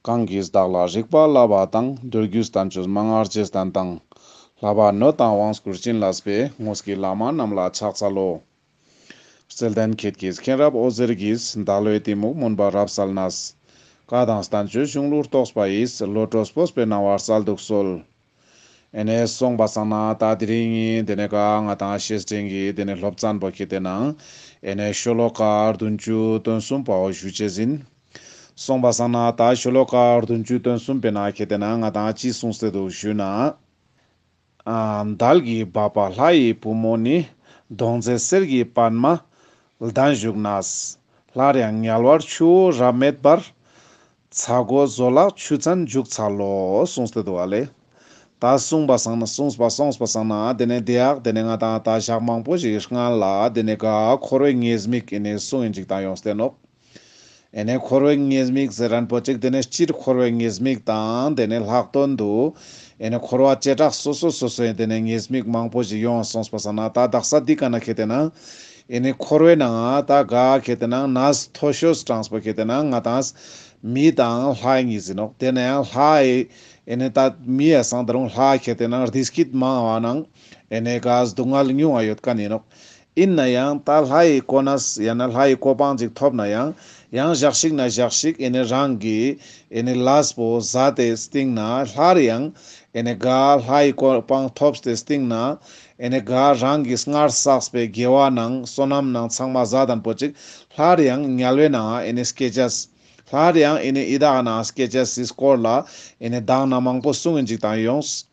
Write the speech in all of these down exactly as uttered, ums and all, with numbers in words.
གང་གིས་བདག་ལ་རིག་པ་བསླབ་པ་དང་། མདོ་རྒྱུད་བསྟན་བཅོས་མན་ངག་རྗེས་བསྟན་དང་། བསླབ་པ་ནོད་དང་དབང་བསྐུར་བྱིན་བརླབས་པའི། དངོས་ཀྱི་བླ་མ་རྣམས་ལ་ཕྱག་འཚལ་ལོ། བརྩེ་ལྡན་ཁྱེད་ཀྱི་མཁྱེན་རབ་འོད་ཟེར་གྱིས། བདག་བློའི་གཏི་མུག་མུན་པ་རབ་བསལ་ནས། བཀའ་དང་བསྟན་བཅོས་གཞུང་ལུགས་རྟོགས་པ་ཡི། བློ་གྲོས་སྤོབས་པའི་སྣང་བ་སྩལ་དུ་གསོལ། ཨེ་ནེ་སོང་པ་སང་ན་ད་དེ་རིང་ངི་དེ་ནེ་ག་ང་དང་བཤེས་སྤྲིང་གི་དེ་ནེ་སློབ་ཚན་པོ་ཁེ་ཏེ་ན་ཨེ་ནེ་ཤོ་ལོ་ཀ་བདུན་ཅུ་དོན་གསུམ་པའོ་ཞུ་ཅེས་ཨིན། སོང་པ་སང་ན་ད་ཤོ་ལོ་ཀ་བདུན་ཅུ་དོན་གསུམ་པའི་ནང་ཁེ་ཏེ་ན་ང་དང་ཅི་གསུངས་ཏེ་འདུག་ཞུ་ན། ཨ་དལ་གྱིས་འབབ་པ་ལྷ་ཡི་བུ་མོ་ནི། གདོང་མཛེས་གསེར་གྱི་པདྨ་གདན་བཞུགས་ནས། སླར་ཡང་དམྱལ་བར་ཆུ་བོ་རབ་མེད་པར། ཚ་སྒོ་བཟོད་གླགས་ཆུ་ཚན་འཇུག་འཚལ་ལོ། གསུངས་ཏེ་འདུག་ཨ་ལེ། ད་གསུངས་པ་སང་ན་གསུངས་པ་སོང་པ་སང་ན་དེ་ནེ་དེ་ཡག་དེ་ནེ་ང་དང་ད་ཞག་མང་པོ་ཞིག་སྔ་ལ་དེ་ནེ་ག་འཁོར་བའི་ཉེས་དམིགས་ཨེ་ནེ་གསུངས་ཡིན་ཅིག་ད་ཡོངས་ཏེ་ནོག་ཨེ་ནེ་འཁོར་བའི་ཉེས་དམིགས་ཟེར་རན་པོ་ཅིག་དེ་ནེ་སྤྱིར་འཁོར་བའི་ཉེས་དམིགས་དང་དེ་ནེ་ལྷག་དོན་དུ་ཨེ་ནེ་འཁོར་བ་བྱེ་བྲག་སོ་སོ་སོ་སོའི་དེ་ནེ་ཉེས་དམིགས་མང་པོ་ཞིག་ཡོང་སོང་པ་སང་ན་ད་དག་ས་འདི་ཀ་ན་ཁེ་ཏེ་ན་ཨེ་ནེ་འཁོར་བའི་ནང་ད་ག་ཁེ་ཏེ་ན་ནས་མཐོ་ཤོས་གྲངས་པོ་ཁེ་ཏེ་ན་ང་དང་མི་དང་ལྷ་ཡི་ཉིས་ཨིན་ནོག་དེ་ནེ་ཡང་ལྷ་ཡི་ཨེ་ནེ་ད་མི་ཡ་སང་ད་རུང་ལྷ་ཁེ་ཏེ་ན་བདེ་སྐྱིད་མང་བ་ནང་ཨེ་ནེ་ག་སྡུག་བསྔལ་ཉུང་བ་ཡོད་ཀ་ནི་ནོག་ཨིན་ན་ཡང་ད་ལྷ་ཡི་གོ་གནས་ཡང་ན་ལྷ་ཡི་གོ་འཕང་ཅིག་ཐོབ་ན་ཡང་ཡང་ཞག་ཞིག་ན་ཞག་ཞིག་ཨེ་ནེ་རང་གི་ཨེ་ནེ་ལས་པོ་ཟད་དེ་སྟིང་ན་སླར་ཡང་ཨེ་ནེ་ག་ལྷ་ཡི་གོ་འཕང་ཐོབ་སྟེ་སྟིང་ན་ཨེ་ནེ་ག་རང་གི་སྔར་བསགས་པའི་དགེ་བ་ནང་བསོད་ནམས་ནང་ཚང་མ་ཟད་དན་པོ་ཅིག་སླར་ཡང་དམྱལ་བའི་ནང་ཨེ་ནེ་སྐྱེ་ཅེས། སླར་ཡང་ཨེ་ནེ་ཡི་དྭགས་ནང་སྐྱེ་ཅེས་སི་སྐོར་ལ་ཨེ་ནེ་དང་ན་མང་པོ་གསུངས་ཡིན་ཅིག་ད་ཡོངས།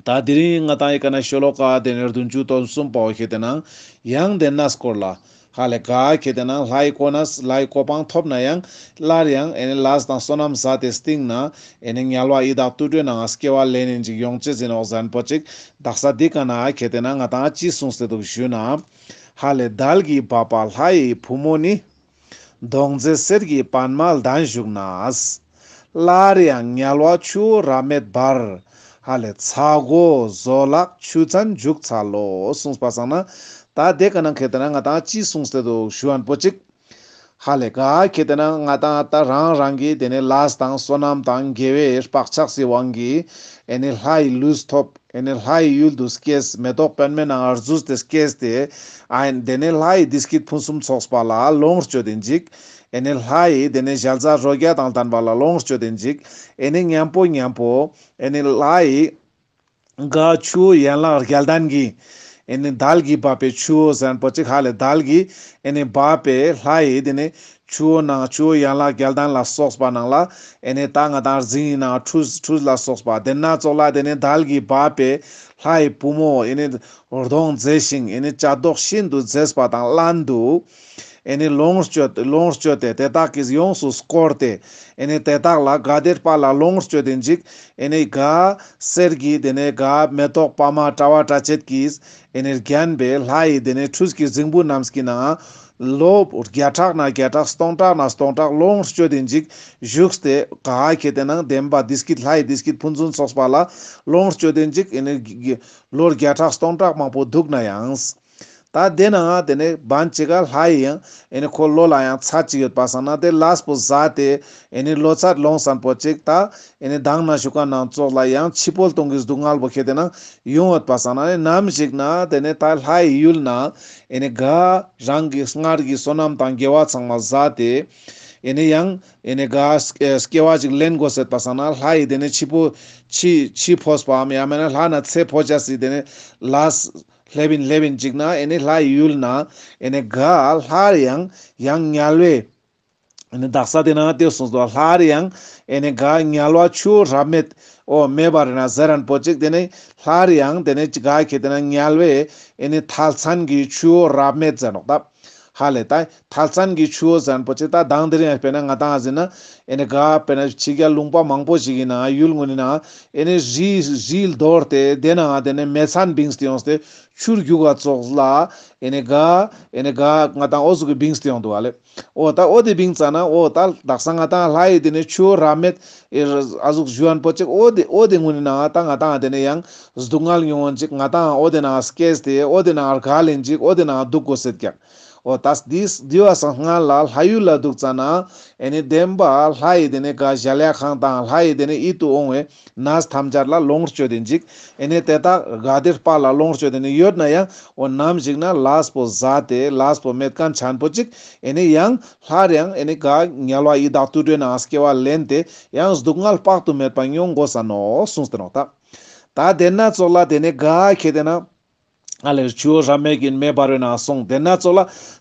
ད་དེ་རིང་ང་དང་ཡི་ཀ་ན་ཤོ་ལོ་ཀ་དེ་ནེ་བདུན་ཅུ་དོན་གསུམ་པའོ་ཁེ་ཏེ་ན་ཡང་དེ་ན་སྐོར་ལ་ཧ་ལེ་ག་ཁེ་ཏེ་ན་ལྷ་ཡི་གོ་གནས་ལྷ་ཡི་གོ་འཕང་ཐོབ་ན་ཡང་སླར་ཡང་ཨེ་ནེ་ལས་དང་བསོད་ནམས་ཟད་དེ་སྟིང་ན་ཨེ་ནེ་དམྱལ་བ་ཡི་དྭགས་དུད་འགྲོའི་ནང་སྐྱེ་བ་ལེན་ཡིན་ཅིག་ཡོང་ཅེས་ཨིན་ནོག་ཟེར་ན་པོ་ཅིག་དག་ས་འདི་ཀ་ན་ཁེ་ཏེ་ན་ང་དང་ཅི་གསུངས་ཏེ་འདུག་ཞུ་ན། ཧ་ལེ་དལ་གྱིས་འབབ་པ་ལྷ་ཡི་བུ་མོ་ནི། གདོང་མཛེས་གསེར་གྱི་པདྨ་གདན་བཞུགས་ནས། སླར་ཡང་དམྱལ་བ་ཆུ་བོ་རབ་མེད་པར། ཧ་ལེ་ཚ་སྒོ་བཟོད་གླགས་ཆུ་ཚན་འཇུག་འཚལ་ལོ། གསུངས་པ་སང་ན་ད་དེ་ཀ་ན་ཁེ་ཏེ་ན་ང་དང་ཅི་གསུངས་ཏེ་འདུག་ཞུ་ན་པོ་ཅིག་ཧ་ལེ་ག་ཁེ་ཏེ་ན་ང་དང་ད་རང་རང་གི་དེ་ནེ་ལས་དང་བསོད་ནམས་དང་དགེ་བའི་བག་ཆགས་སི་དབང་གིས་ཨེ་ནེ་ལྷ་ཡི་ལུས་ཐོབ། ཨེ་ནེ་ལྷ་ཡི་ཡུལ་དུ་སྐྱེས། མེ་ཏོག་པདྨའི་ནང་ང་རྫུས་ཏེ་སྐྱེས་ཏེ། ཨ་ནི་དེ་ནེ་ལྷ་ཡི་བདེ་སྐྱིད་ཕུན་སུམ་ཚོགས་པ་ལ་ལོངས་སྤྱོད་དེ་ཅིག་ཨེ་ནེ་ལྷ་ཡི་དེ་ནེ་ཞལ་ཟས་རོ་བརྒྱ་དང་ལྡན་པ་ལ་ལོངས་སྤྱོད་དེ་ཅིག་ཨེ་ནེ་མཉམ་པོ་མཉམ་པོ་ཨེ་ནེ་ལྷ་ཡི་ག་ཆུ་བོ་ཡན་ལག་བརྒྱད་ལྡན་གྱི་ཨེ་ནེ་དལ་གྱིས་འབབ་པའི་ཆུ་བོ་ཟེར་ན་པོ་ཅིག་ཧ་ལེ་དལ་གྱིས་ཨེ་ནེ་འབབ་པའི་ལྷ་ཡི་དེ་ནེ་ཆུ་བོ་ནང་ཆུ་བོ་ཡན་ལག་བརྒྱད་ལྡན་ལ་སོགས་པ་ནང་ལ་ཨེ་ནེ་ད་ང་དང་རྫིང་ནང་ཁྲུས་ཁྲུས་ལ་སོགས་པ་དེ་ན་ཙོགས་ལ་དེ་ནེ་དལ་གྱིས་འབབ་པའི་ལྷ་ཡི་བུ་མོ་ཨེ་ནེ་གདོང་མཛེས་ཤིང་ཨེ་ནེ་བྱ་མདོག་ཤིན་ཏུ་མཛེས་པ་དང་ལྷན་དུ་ཨེ་ནེ་ལོངས་སྤྱོད་ལོངས་སྤྱོད་དེ་དེ་དག་གིས་ཡོངས་སུ་བསྐོར་ཏེ་ཨེ་ནེ་དེ་དག་ལ་ག་དེ་པ་ལ་ལོངས་སྤྱོད་དེ་ཅིག་ཨེ་ནེ་ག་གསེར་གྱི་དེ་ནེ་ག་མེ་ཏོག་པདྨ་དྲ་བ་དྲ་ཕྱེད་ཀྱིས་ཨེ་ནེ་བརྒྱན་པའི་ལྷ་ཡི་དེ་ནེ་ཁྲུས་ཀྱི་རྫིང་བུ་རྣམས་ཀྱི་ནང་ལོ་བརྒྱ་ཕྲག་ན་བརྒྱ་ཕྲག་སྟོང་ཕྲག་ན་སྟོང་ཕྲག་ལོངས་སྤྱོད་དེ་ཅིག་བཞུགས་ཏེ་ག་ཁེ་ཏེ་ན་བདེན་པ་བདེ་སྐྱིད་ལྷ་ཡི་བདེ་སྐྱིད་ཕུན་སུམ་ཚོགས་པ་ལ་ལོངས་སྤྱོད་དེ་ཅིག་ཨེ་ནེ་ལོ་བརྒྱ་ཕྲག་སྟོང་ཕྲག་མང་པོ་འདུག་ན་ཡང་། ད་དེ་ནང་དེ་ནེ་བན་ཅིག་ག་ལྷ་ཡི་ཡང་ཨེ་ནེ་ཁོ་ལོ་ལ་ཡང་ཚད་ཅིག་ཡོད་པ་སང་ན་དེ་ལས་པོ་ཟད་དེ་ཨེ་ནེ་ལོ་ཚད་ལོངས་ཟེར་ན་པོ་ཅིག་ད་ཨེ་ནེ་དང་ན་ཞུ་ཁན་ནང་ཙོགས་ལ་ཡང་འཆི་འཕོ་ལྟུང་གི་སྡུག་བསྔལ་བོ་ཁེ་ཏེ་ན་ཡོང་ཡོད་པ་སང་ན་ནམ་ཞིག་ན་དེ་ནེ་ད་ལྷ་ཡི་ཡུལ་ན་ཨེ་ནེ་ག་རང་གི་སྔར་གྱི་བསོད་ནམས་དང་དགེ་བ་ཚང་མ་ཟད་དེ་ཨེ་ནེ་ཡང་ཨེ་ནེ་ག་སྐྱེ་བ་ཅིག་ལེན་དགོས་ཟེར་པ་སང་ན་ལྷ་ཡི་དེ་ནེ་འཆི་འཕོ་འཆི་འཆི་འཕོས་པའམ་ཡང་མེད་ན་ལྷ་ན་ཚེ་འཕོ་ཅེས་སི་དེ་ནེ་ལས་སླེབ་ཡིན་སླེབ་ཡིན་ཅིག་ན་ཨེ་ནེ་ལྷ་ཡི་ཡུལ་ན་ཨེ་ནེ་ག་སླར་ཡང་ཡང་དམྱལ་བའི་ཨེ་ནེ་དག་ས་དེ་ན་དེ་གསུངས་སོ། སླར་ཡང་ཨེ་ནེ་ག་དམྱལ་བ་ཆུ་བོ་རབ་མེད་འོ་མེད་པ་རེ་ན་ཟེར་རན་པོ་ཅིག་དེ་ནེ་སླར་ཡང་དེ་ནེ་ག་ཁེ་ཏེ་ན་དམྱལ་བའི་ཨེ་ནེ་ཐལ་ཚན་གྱི་ཆུ་བོ་རབ་མེད་ཟེར་ནོག་ད། ཧ་ལེ་ད་ཐལ་ཚན་གྱི་ཆུ་བོ་ཟེར་ན་པོ་ཅིག་ད་དང་དེ་རིང་དཔེར་ན་ང་དང་ཟེར་ན་ཨེ་ནེ་ག་དཔེར་ན་ཕྱི་རྒྱལ་ལུང་པ་མང་པོ་ཞིག་ཡིན་ན་ཡུལ་ངོ་ནི་ན་ཨེ་ནེ་རི་རི་རྡོ་དེ་དེ་ན་དེ་ནེ་མེ་ཚན་བིངས་ཏེ་ཡོངས་ཏེ་ཆུར་རྒྱུག་ག་ཙོགས་ལ་ཨེ་ནེ་ག་ཨེ་ནེ་ག་ང་དང་འོ་ཟུག་གི་བིངས་ཏེ་ཡོང་འདུག་ཧ་ལེ། འོ་ད་འོ་དེ་བིངས་ཙ་ན་འོ་ད་དག་ས་ང་དང་ལྷ་ཡི་དེ་ནེ་ཆུ་བོ་རབ་མེད་ཨེ་ཨ་ཟུག་ཞུ་ཡན་པོ་ཅིག་འོ་དེ་འོ་དེ་ངོ་ནི་ན་ད་ང་དང་དེ་ནེ་ཡང་སྡུག་བསྔལ་མྱོང་ཡོང་ཅིག་ང་དང་འོ་དེ་ན་སྐྱེས་ཏེ་འོ་དེ་ན་རྒ་ལེན་ཅིག་འོ་དེ་ན་འདུག་དགོས་ཟེར་ཀྱག་འོ་ད་འདི་འདི་བ་སང་སྔ་ལ་ལྷ་ཡུལ་ལ་འདུག་ཙ་ན་ཨེ་ནི་བདེན་པ་ལྷ་ཡི་དེ་ནི་ག་གཞལ་ཡས་ཁང་དང་ལྷ་ཡི་དེ་ནི་ཡིད་དུ་འོང་བའི་གནས་ཐམས་ཅད་ལ་ལོངས་སྤྱོད་དེ་འཇིག་ཨེ་ནི་དེ་དག་ག་དེར་པ་ལ་ལོངས་སྤྱོད་དེ་ནི་ཡོད་ན་ཡང་འོ་ནམ་ཞིག་ན་ལས་པོ་ཟད་དེ་ལས་པོ་མེད་མཁན་ཆེན་པོ་ཅིག་ཨེ་ནི་ཡང་སླར་ཡང་ཨེ་ནི་ག་དམྱལ་བ་ཡི་དྭགས་དུད་འགྲོའི་ནང་སྐྱེ་བ་ལེན་ཏེ་ཡང་སྡུག་བསྔལ་དཔག་ཏུ་མེད་པ་མྱོང་དགོས་ས་ནོག་གསུངས་ཏེ་ནོག་ད། ད་དེ་ན་ཙོགས་ལ་དེ་ནི་ག་ཁེ་དེ་ན། ཨ་ལེ་ཆུ་བོ་རབ་མེད་ཀྱི་མེ་འབར་བའི་ནང་སོང་། དེ་ན་ཙོགས་ལ་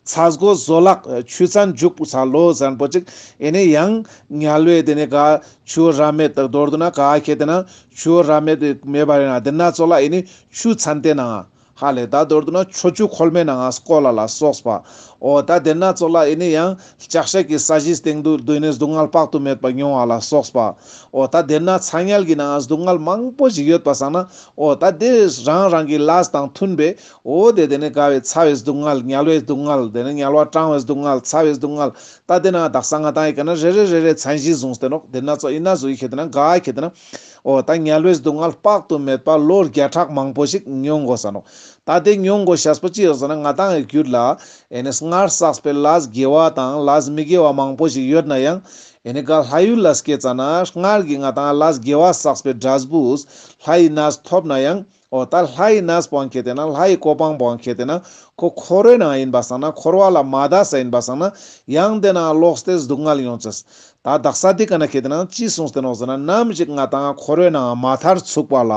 ཚ་སྒོ་བཟོད་གླགས་ཆུ་ཚན་འཇུག་པོ་ཚ་ལོ་ཟན་པོ་ཅིག་ཨེ་ནི་ཡང་དམྱལ་བའི་དེ་ནི་ག་ཆུ་བོ་རབ་མེད་དང་མདོར་བསྡུ་ན་ག་ཁེ་དེ་ན་ཆུ་བོ་རབ་མེད་མེ་འབར་བའི་ནང་དེ་ན་ཙོགས་ལ་ཨེ་ནི་ཆུ་ཚན་ཏེ་ནང་ཧ་ལེ་ད་མདོར་བསྡུ་ན་ཆུ་ཆུ་ཁོལ་མའི་ནང་སྐོལ་ལ་ལ་སོགས་པ། འོ་ད་དེ་ན་ཙོགས་ལ་ཨེ་ནི་ཡང་ལྕགས་སྲེག་གི་ས་གཞིའི་སྟེང་དུ་སྡོད་ནས་སྡུག་བསྔལ་དཔག་ཏུ་མེད་པ་མྱོང་བ་ལ་སོགས་པ། འོ་ད་དེ་ན་ཚ་དམྱལ་གྱི་ནང་སྡུག་བསྔལ་མང་པོ་ཞིག་ཡོད་པ་སང་ན། འོ་ད་དེ་རང་རང་གི་ལས་དང་མཐུན་པའི་འོ་དེ་དེ་ནི་དགའ་བའི་ཚ་བའི་སྡུག་བསྔལ་དམྱལ་བའི་སྡུག་བསྔལ་དེ་ནི་དམྱལ་བ་གྲང་བའི་སྡུག་བསྔལ་ཚ་བའི་སྡུག་བསྔལ་ད་དེ་ན་དག་ས་ང་དང་ཡི་ག་ན་རེ་རེ་རེ་རེ་ཚན་གཞི་བཟུང་སྟེ་ནོག་དེ་ན་ཙོགས་ཨི་ན་ཟུག་ཡི་ཁེ་དེ་ན་ག་ཁེ་དེ་ན། འོ་ད་དམྱལ་བའི་སྡུག་བསྔལ་དཔག་ཏུ་མེད་པ་ལོ་བརྒྱ་ཕྲག་མང་པོ་ཞིག་མྱོང་དགོས་ས་ནོག་ད་དེ་མྱོང་དགོས་ཤེས་པོ་ཅི་ཡོད་ཟེར་ན་ང་དང་གི་རྒྱུད་ལ་ཨེ་ནི་སྔར་བསགས་པའི་ལས་དགེ་བ་དང་ལས་མི་དགེ་བ་མང་པོ་ཞིག་ཡོད་ན་ཡང་ཨེ་ནི་ག་ལྷ་ཡུལ་ལ་སྐྱེས་ཙ་ན་སྔར་གྱི་ང་དང་ལས་དགེ་བ་བསགས་པའི་འབྲས་བུས་ལྷ་ཡི་གནས་ཐོབ་ན་ཡང་འོ་ད་ལྷ་ཡི་གནས་པོའང་ཁེ་དེ་ན་ལྷ་ཡི་གོ་འཕང་པོའང་ཁེ་དེ་ན་ཁོ་འཁོར་བའི་ནང་ཡིན་པ་སང་ན་འཁོར་བ་ལ་མ་འདས་ས་ཡིན་པ་སང་ན་ཡང་དེ་ན་ལོག་སྟེ་སྡུག་བསྔལ་ཡོང་ཅེས། ད་དག་ས་འདི་ཀ་ན་ཁེ་དེ་ན་ཅི་གསུངས་ཏེ་ནོག་ཟེར་ན་ནམ་ཞིག་ང་དང་འཁོར་བའི་ནང་མ་ཐར་ཚུགས་པ་ལ་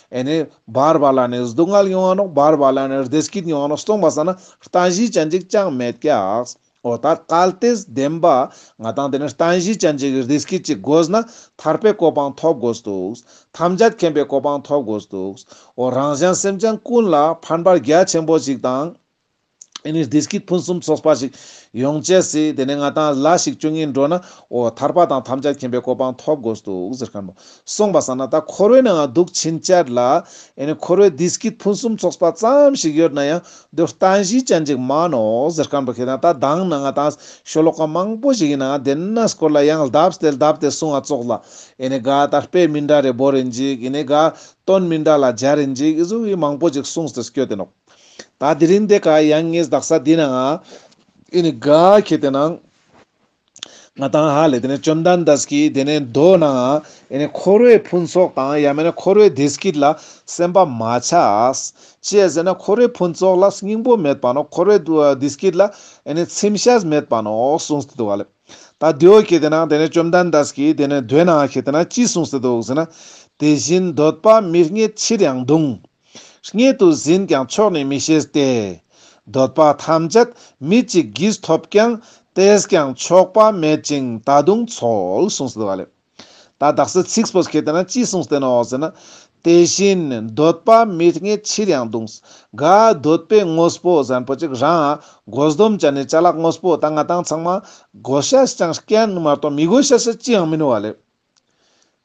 ཨེ་ནི་བར་བར་ལ་ནི་སྡུག་བསྔལ་ཡོང་ང་ནོག་བར་བར་ལ་ནི་བདེ་སྐྱིད་ཡོང་ང་ནོག་སྟོང་པ་སང་ན་རྟེན་གཞི་ཅན་ཅིག་ཅང་མེད་ཀྱག་འོ་ད་གལ་ཏེ་བདེན་པ་ང་དང་དེ་ནི་རྟེན་གཞི་ཅན་ཅིག་གི་བདེ་སྐྱིད་ཅིག་དགོས་ན་ཐར་པའི་གོ་འཕང་ཐོབ་དགོས་འདུག་ཐམས་ཅད་མཁྱེན་པའི་གོ་འཕང་ཐོབ་དགོས་འདུག་འོ་རང་གཞན་སེམས་ཅན་ཀུན་ལ་ཕན་པ་རྒྱ་ཆེན་པོ་ཞིག་དང་། ཨེ་ནི་བདེ་སྐྱིད་ཕུན་སུམ་ཚོགས་པ་ཞིག་ཡོང་ཅེས་སི་དེ་ནི་ང་དང་ལས་ཤིག་བཅོ་ཉིན་འགྲོ་ན་འོ་ཐར་པ་དང་ཐམས་ཅད་མཁྱེན་པའི་གོ་འཕང་ཐོབ་དགོས་འདུག་ཟེར་མཁན་པོ། སོང་པ་སང་ན་ད་འཁོར་བའི་ནང་འདུག་ཕྱིན་ཆད་ལ་ཨེ་ནི་འཁོར་བའི་བདེ་སྐྱིད་ཕུན་སུམ་ཚོགས་པ་ཙམ་ཞིག་ཡོད་ན་ཡང་དེ་རྟེན་གཞི་ཅན་ཅིག་མ་ནོག་ཟེར་མཁན་པོ། ཁེ་ན་ད་དང་ན་ང་དང་ཤོ་ལོ་ཀ་མང་པོ་ཞིག་ཡིན་ན་དེ་ན་སྐོར་ལ་ཡང་ལྡབས་ཏེ་ལྡབས་ཏེ་གསུང་ང་ཙོགས་ལ་ཨེ་ནི་ག་ད་དཔེ་མི་འདྲ་རེ་བོར་རིན་ཅིག་ཨེ་ནི་ག་དོན་མི་འདྲ་ལ་སྦྱར་རིན་ཅིག་ཨི་ཟུག་གི་མང་པོ་ཞིག་གསུངས་ཏེ་སྐྱོད་དེ་ནོག་ད་དེ་རིང་དེ་ཀ་ཡང་ངས་དག་ས་འདི་ནང་ཨེ་ནི་ག་ཁེ་དེ་ནང་ང་དང་ཧ་ལེ་དེ་ནི་བཅོམ་ལྡན་འདས་ཀྱིས་དེ་ནི་མདོ་ནང་ཨེ་ནི་འཁོར་བའི་ཕུན་ཚོགས་དང་ཡང་མེད་ན་འཁོར་བའི་བདེ་སྐྱིད་ལ་སེམས་པ་མ་ཆགས། ཅི་ཟེར་ན་འཁོར་བའི་ཕུན་ཚོགས་ལ་སྙིང་པོ་མེད་པ་ནོག་འཁོར་བའི་བདེ་སྐྱིད་ལ་ཨེ་ནི་ཚིམ་ཤེས་མེད་པ་ནོག་གསུངས་ཏེ་འདུག་ལེ། ད་དེའོ་ཁེ་དེ་ནང་དེ་ནི་བཅོམ་ལྡན་འདས་ཀྱིས་དེ་ནི་མདོ་ནང་ཁེ་དེ་ནང་ཅི་གསུངས་ཏེ་འདུག་ཟེར་ན། དེ་བཞིན་འདོད་པ་མི་རྙེད་ཕྱིར་ཡང་གདུང་། རྙེད་དུ་ཟིན་ཀྱང་ཆོག་ནི་མི་ཤེས་ཏེ། འདོད་པ་ཐམས་ཅད་མི་གཅིག་གིས་ཐོབ་ཀྱང་། དེས་ཀྱང་ཆོག་པ་མེད་ཅིང་ད་དུང་འཚོལ་གསུངས་ཏེ་འདུག་ལེ། ད་དག་ས་ཚིག་པོ་ཁེ་དེ་ན་ཅི་གསུངས་ཏེ་ནོག་ཟེར་ན། དེ་བཞིན་འདོད་པ་མི་རྙེད་ཕྱིར་ཡང་གདུང་། ག་འདོད་པའི་དངོས་པོ་ཟེར་མཁན་པོ་ཅིག་རང་དགོས་དོན་ཅན་ནི་ཅ་ལག་དངོས་པོ་ད་ང་དང་ཚང་མ་དགོས་ཤེས་ཅང་རྐྱང་མ་གཏོགས་མི་དགོས་ཤེས་ཅི་ཡང་མི་ནུག་པ་ལེ།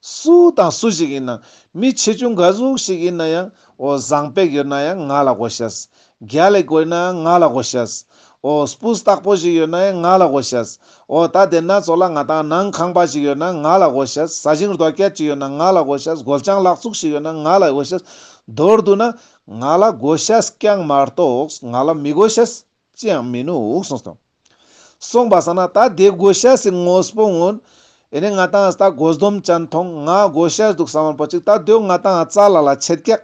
སུ་དང་སུ་ཞིག་ཡིན་ན། མི་ཆེ་ཆུང་ག་ཟུག་ཞིག་ཡིན་ན་ཡང་། འོ་བཟང་པོ་ཡོད་ན་ཡང་ང་ལ་དགོས་ཤེས། རྒྱལ་ལ་དགོས་ན་ཡང་ང་ལ་དགོས་ཤེས། འོ་སྤུས་དག་པོ་ཞིག་ཡོད་ན་ཡང་ང་ལ་དགོས་ཤེས། འོ་ད་དེ་ན་ཙོགས་ལ་ང་དང་ནང་ཁང་པ་ཞིག་ཡོད་ན་ང་ལ་དགོས་ཤེས། ས་ཞིང་རྡོ་སྐྱ་ཅིག་ཡོད་ན་ང་ལ་དགོས་ཤེས། སྒོ་ལྕང་ལག་བཙུགས་ཤིག་ཡོད་ན་ང་ལ་དགོས་ཤེས། མདོར་བསྡུ་ན་ང་ལ་དགོས་ཤེས་རྐྱང་མ་གཏོགས་ང་ལ་མི་དགོས་ཤེས་ཅི་ཡང་མི་ནུག་གསུངས་སོང་། སོང་པ་སང་ན་ད་དེ་དགོས་ཤེས་སི་དངོས་པོ་གུན་ཨེ་ནི་ང་དང་ད་དགོས་དོན་ཅན་ཐོང་ང་དགོས་ཤེས་འདུག་བསམ་པོ་ཅིག་ད་དེའོ་ང་དང་རྩ་ལ་ལ་ཆད་ཀྱག་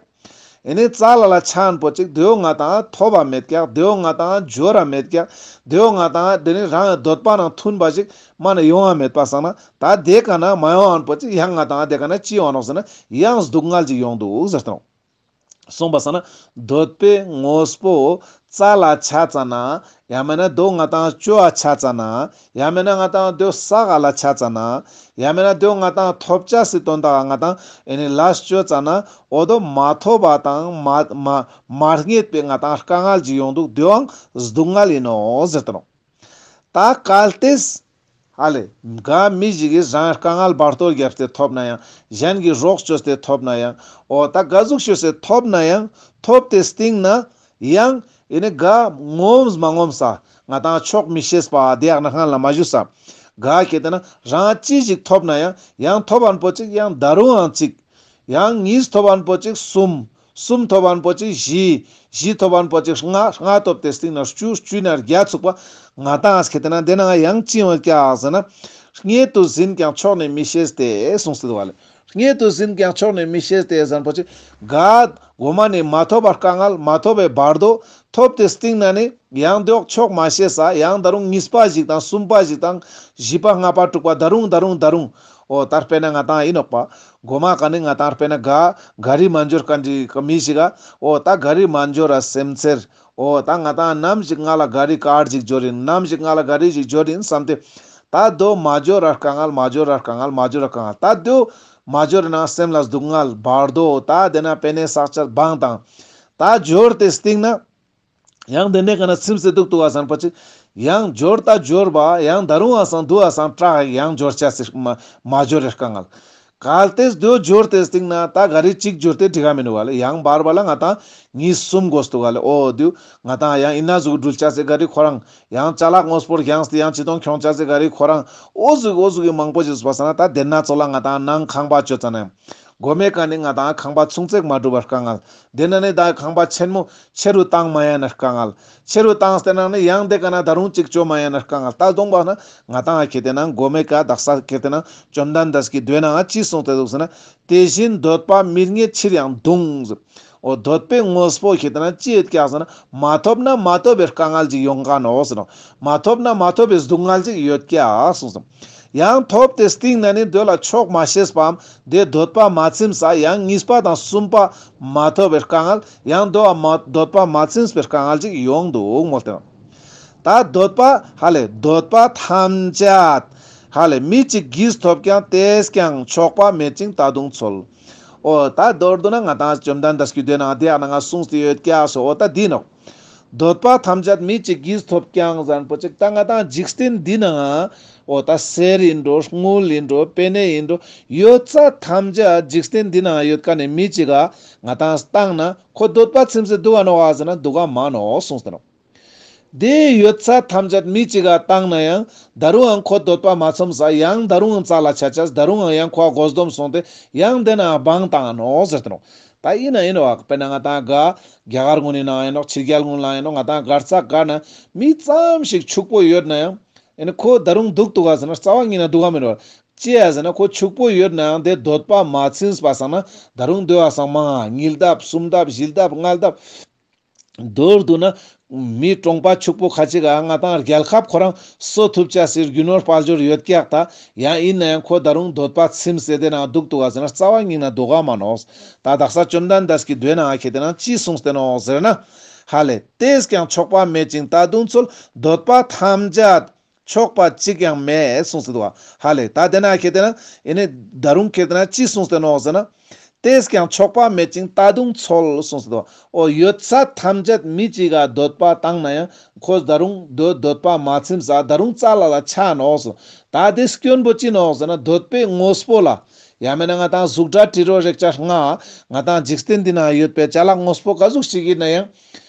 ཨེ་ནི་རྩ་ལ་ལ་ཆད་པོ་ཅིག་དེའོ་ང་དང་ཐོབ་པ་མེད་ཀྱག་དེའོ་ང་དང་འབྱོར་ར་མེད་ཀྱག་དེའོ་ང་དང་དེ་ནི་རང་གི་འདོད་པ་ནང་མཐུན་པ་ཞིག་མ་ནེ་ཡོང་བ་མེད་པ་སང་ན་ད་དེ་ཀ་ན་མ་ཡོང་བ་པོ་ཅིག་ཡང་ང་དང་དེ་ཀ་ན་ཅི་ཡོང་ནོག་ཟེར་ན་ཡང་སྡུག་བསྔལ་ཅིག་ཡོང་འདུག་ཟེར་དང་། སོང་པ་སང་ན་འདོད་པའི་དངོས་པོ་རྩ་ལ་ཆ་ཙ་ན་ཡང་མེད་ན་དོ་ང་དང་ཅོ་བ་ཆ་ཙ་ན་ཡང་མེད་ན་ང་དང་དོ་ས་ག་ལ་ཆ་ཙ་ན་ཡང་མེད་ན་དོ་ང་དང་ཐོབ་ཅེས་སི་དོན་དག་ང་དང་ཨེ་ནི་ལས་ཅོ་ཙ་ན་འོ་དོ་མ་ཐོབ་པ་དང་མ་མ་མ་རྙེད་པའི་ང་དང་དཀའ་ངལ་ཅིག་ཡོང་འདུག་དེའང་སྡུག་བསྔལ་ཡིན་ནོག་ཟེར་དང་། ད་གལ་ཏེ་ཧ་ལེ། ག་མི་ཞིག་གིས་རང་དཀའ་ངལ་བར་དོ་བརྒྱབ་སྟེ་ཐོབ་ན་ཡང་། གཞན་གྱིས་རོགས་བཅོས་ཏེ་ཐོབ་ན་ཡང་། འོ་ད་ག་ཟུག་བཅོས་ཏེ་ཐོབ་ན་ཡང་། ཐོབ་སྟེ་སྟིང་ན་ཡང་ཨེ་ནི་ག་ངོམས་མ་ངོམས་ས་ང་དང་ཆོག་མི་ཤེས་པ་དེ་ཡག་ན་སྔན་ལ་མ་ཞུས་ས། ག་ཁེ་དེ་ན་རང་ཅི་ཞིག་ཐོབ་ན་ཡང་། ཡང་ཐོབ་པ་པོ་ཅིག་ཡང་ད་རུང་ཡང་ཅིག་ཡང་གཉིས་ཐོབ་པ་པོ་ཅིག་གསུམ། གསུམ་ཐོབ་པ་པོ་ཅིག་བཞི། བཞི་ཐོབ་པ་པོ་ཅིག་ལྔ། ལྔ་ཐོབ་སྟེ་སྟིང་ནེ་བཅུ། བཅུ་ནེ་བརྒྱ་ཚུགས་པ། ང་ཏང་ཁེ་ཏེ་ན་དེ་ནང་ཡང་ཅི་ཡོང་ཀྱག་ཟེར་ན། སྔོན་དུ་ཟིན་ཀྱང་ཆོག་ནི་མི་ཤེས་ཏེ་གསུངས་ཏེ་འདུག་བ་ལེ། སྔོན་དུ་ཟིན་ཀྱང་ཆོག་ནི་མི་ཤེས་ཏེ་ཟེར་པོ་ཅིག་ག་གོ་མ་ནེ་མ་ཐོབ་པ་དཀའ་ངལ། མ་ཐོབ་པའི་བར་དོ། ཐོབ་སྟེ་སྟིང་ནེ་ནི་ཡང་དེ་ཆོག་མ་ཤེས་ས། ཡང་ད་རུང་གཉིས་པ་ཞིག་དང་གསུམ་པ་ཞིག་དང་བཞི་པ་ལྔ་པ་དྲུག་པ་ད་རུང་ད་རུང་ད་རུང་། འོ་ད་དཔེར་ན་ང་ཏང་ཨིན་ནོག་པ། གོ་མ་ཀ་ནེ་ང་ཏང་དཔེར་ན་ག་ག་རི་མ་འབྱོར་མཁན་ཅིག་མི་ཞིག་ག། འོ་ད་ག་རི་མ་འབྱོར་ར་སེམས་ཚེར། འོ་ད་ང་ཏང་ནམ་ཞིག་ང་ལ་ག་རི་ཀར་ཅིག་འབྱོར་ཡིན། ནམ་ཞིག་ང་ལ་ག་རི་ཞིག་འབྱོར་ཡིན་བསམ་སྟེ། ད་དོ་མ་འབྱོར་ར་དཀའ་ངལ། མ་འབྱོར་ར་དཀའ་ངལ། མ་འབྱོར་ར་དཀའ་ངལ། ད་དོ་མ་འབྱོར་ན་སེམས་ལ་སྡུག་བསྔལ་བར་དོ། ད་དེ་ན་པེ་ནེ་བསགས་ཅེས་བང་དང་། ད་འབྱོར་ཏེ་སྟིང་ནེ། ཡང་དེ་ནེ་ཀ་ནེ་ཚིམས་སེ་འདུག་ཏུ་བ་ཟེར་པོ་ཅིག་ཡང་འབྱོར་ད་འབྱོར་བ་ཡང་ད་རུང་ཨ་སང་དུ་ཨ་སང་དྲག་ཡང་འབྱོར་ཅེས་སི་མ་མ་འབྱོར་རེ་དཀའ་ངལ། གལ་ཏེ་དོ་འབྱོར་ཏེ་སྟིང་ནེ་ད་ག་རི་གཅིག་འབྱོར་ཏེ་འགྲིག་ག་མི་ནུག་བ་ལེ། ཡང་བར་བར་ལ་ང་ཏང་གཉིས་གསུམ་དགོས་ཏུ་བ་ལེ། འོ་དུ་ང་ཏང་ཡང་ཨིན་ན་ཟུག་འགྲུལ་ཅེས་སི་ག་རི་ཁོ་རང་། ཡང་ཅ་ལག་དངོས་པོ་རྒྱངས་ཏེ་ཡང་ཅི་དོང་ཁྱོང་ཅེས་སི་ག་རི་ཁོ་རང་། འོ་ཟུག་འོ་ཟུག་གི་མང་པོ་ཞིག་བ་ས་ན། ད་དེ་ན་ཚོ་ལ་ང་ཏང་ནང་ཁང་པ་ཅོ་ཙ་ན་ཡང་། གོ་མེ་ཀ་ནེ་ང་ཏང་ཁང་པ་ཆུང་ཙེག་མ་འགྲུབ་པར་དཀའ་ངལ། དེ་ན་ནི་ད་ཁང་པ་ཆེན་མོ་ཆེ་རུ་བཏང་མ་ཡན་ན་དཀའ་ངལ། ཆེ་རུ་བཏང་སྟེ་ནང་ནི་ཡང་དེ་ཀ་ནེ་ད་རུང་གཅིག་ཅོ་མ་ཡན་ན་དཀའ་ངལ། ད་དོང་བ་ན་ང་ཏང་ཁེ་ཏེ་ན་གོ་མེ་ཀ་དག་ས་ཁེ་ཏེ་ན་བཅོམ་ལྡན་འདས་ཀྱི་མདོའི་ནང་ཅི་གསུངས་ཏེ་འདུག་ཟེར་ན། དེ་བཞིན་འདོད་པ་མི་རྙེད་ཕྱིར་ཡང་གདུང་། འོ་འདོད་པའི་དངོས་པོ་ཁེ་ཏེ་ན་ཅི་ཡོད་ཀྱག་ཟེར་ན། མ་ཐོབ་ན་མ་ཐོབ་པའི་དཀའ་ངལ་ཅིག་ཡོང་ཀ་ནོག་ཟེར་ནོག་མ་ཐོབ་ན་མ་ཐོབ་པའི་སྡུག་བསྔལ་ཅིག་ཡོད་ཀྱག་གསུངས་སོང་། ཡང་ཐོབ་སྟེ་སྟིང་ནེ་ནི་དོ་ལ་ཆོག་མ་ཤེས་པའམ་དེ་འདོད་པ་མ་ཚིམས་ས། ཡང་གཉིས་པ་དང་གསུམ་པ་མ་ཐོབ་པའི་དཀའ་ངལ། ཡང་དོ་མ་འདོད་པ་མ་ཚིམས་པའི་དཀའ་ངལ་ཅིག་ཡོང་འདུག་མོལ་ཏེ། ད་འདོད་པ་ཧ་ལེ་འདོད་པ་ཐམས་ཅད་ཧ་ལེ་མི་གཅིག་གིས་ཐོབ་ཀྱང་དེས་ཀྱང་ཆོག་པ་མེད་ཅིང་ད་དུང་འཚོལ། འོ་ད་མདོར་བསྡུ་ན་ང་ཏང་བཅོམ་ལྡན་འདས་ཀྱི་མདོའི་ནང་དེ་ཡང་ན་ང་གསུངས་ཏེ་ཡོད་ཀྱག་སོ། འོ་ད་འདི་ནོག་འདོད་པ་ཐམས་ཅད་མི་གཅིག་གིས་ཐོབ་ཀྱང་ཟེར་པོ་ཅིག་ད་ང་ཏང་འཇིག་རྟེན་འདི་ནང་འོ་ད་གསེར་ཡིན་འགྲོ། དངུལ་ཡིན་འགྲོ། པེ་ནེ་ཡིན་འགྲོ། ཡོད་ཚད་ཐམས་ཅད་འཇིག་རྟེན་འདི་ནང་ཡོད་ཀ་ནེ་མི་གཅིག་ག་ང་ཏང་བཏང་ན་ཁོ་འདོད་པ་ཚིམས་སེ་འདུག་ག་ནོག་ག་ཟེར་ན་འདུག་ག་མ་ནོག་གསུངས་ཏེ་ནོག་དེ་ཡོད་ཚད་ཐམས་ཅད་མི་གཅིག་ག་བཏང་ན་ཡང་ད་རུང་ཡང་ཁོ་འདོད་པ་མ་ཚིམས་ས། ཡང་ད་རུང་ཡང་རྩ་ལ་ཆ་ཆ། ད་རུང་ཡང་ཁོ་དགོས་འདོམས་སོང་སྟེ་ཡང་དེ་ན་བང་བཏང་ནོག་ཟེར་ཏེ་ནོག་ད་ཨིན་ན་ཨིན་ནོག་དཔེར་ན་ང་ཏང་ག་རྒྱ་གར་ངོས་ནེ་ནང་ཨིན་ནོག་ཕྱི་རྒྱལ་ངོས་ལ་ཨིན་ནོག་ང་ཏང་གར་ས་ག་ན་མི་ཙམ་ཞིག་ཕྱུག་པོ་ཡོད་ན་ཡང་ཨེ་ནི་ཁོ་ད་རུང་འདུག་ཏུ་ག་ཟེར་ན་རྩ་བ་ཉིད་ན་འདུག་ག་མི་ནོག་ཅི་ཡ་ཟེར་ན་ཁོ་ཕྱུག་པོ་ཡོད་ན་ཡང་དེ་འདོད་པ་མ་ཚིམས་པ་སང་ན་ད་རུང་དེ་བ་སང་མང་ང་ཉིས་ལྡབ་གསུམ་ལྡབ་བཞི་ལྡབ་ལྔ་ལྡབ། མདོར་བསྡུ་ན་མི་གྲོང་པ་ཕྱུག་པོ་ཁ་ཅིག་ག་ང་ཏང་རྒྱལ་ཁབ་ཁོ་རང་གསོ་ཐུབ་ཅེས་སི་རྒྱུ་ནོར་དཔལ་འབྱོར་ཡོད་ཀྱག་ད་ཡང་ཨིན་ན་ཡང་ཁོ་ད་རུང་འདོད་པ་ཚིམས་སེ་དེ་ན་འདུག་ཏུ་ག་ཟེར་ན་རྩ་བ་ཉིད་ན་འདུག་ག་མ་ནོག་ད་དག་ས་བཅོམ་ལྡན་འདས་ཀྱི་མདོའི་ནང་ཁེ་ཏེ་ན་ཅི་གསུངས་ཏེ་ནོག་ཟེར་ན། ཧ་ལེ་དེས་ཀྱང་ཆོག་པ་མེད་ཅིང་ད་དུང་འཚོལ། འདོད་པ་ཐམས་ཅད་ཆོག་པ་གཅིག་ཀྱང་མེད་གསུངས་སེ་འདུག་ག་ཧ་ལེ་ད་དེ་ན་ཁེ་ཏེ་ན་ཨེ་ནི་ད་རུང་ཁེ་ཏེ་ན་ཅི་གསུངས་ཏེ་ནོག་ཟེར་ན། དེས་ཀྱང་ཆོག་པ་མེད་ཅིང་ད་དུང་འཚོལ་གསུངས་སོ། འོ་ཡོད་ཚད་ཐམས་ཅད་མི་གཅིག་ག་འདོད་པ་བཏང་ན་ཡང་ཁོ་ད་རུང་འདོད་འདོད་པ་མ་ཚིམས་ས་ད་རུང་རྩ་ལ་ལ་ཆ་ནོག་སོ། ད་དེ་སྐྱོན་པོ་ཅི་ནོག་ཟེར་ན་འདོད་པའི་དངོས་པོ་ལ་ཡང་མེད་ན་ང་ཏང་གཟུགས་སྒྲ་དྲི་རོ་རེག་བྱ་ལྔ་ང་ཏང་འཇིག་རྟེན་འདི་ན་ཡོད་པའི་ཅ་ལག་དངོས་པོ་ག་ཟུག་ཞིག་ཡིན་ན་ཡང་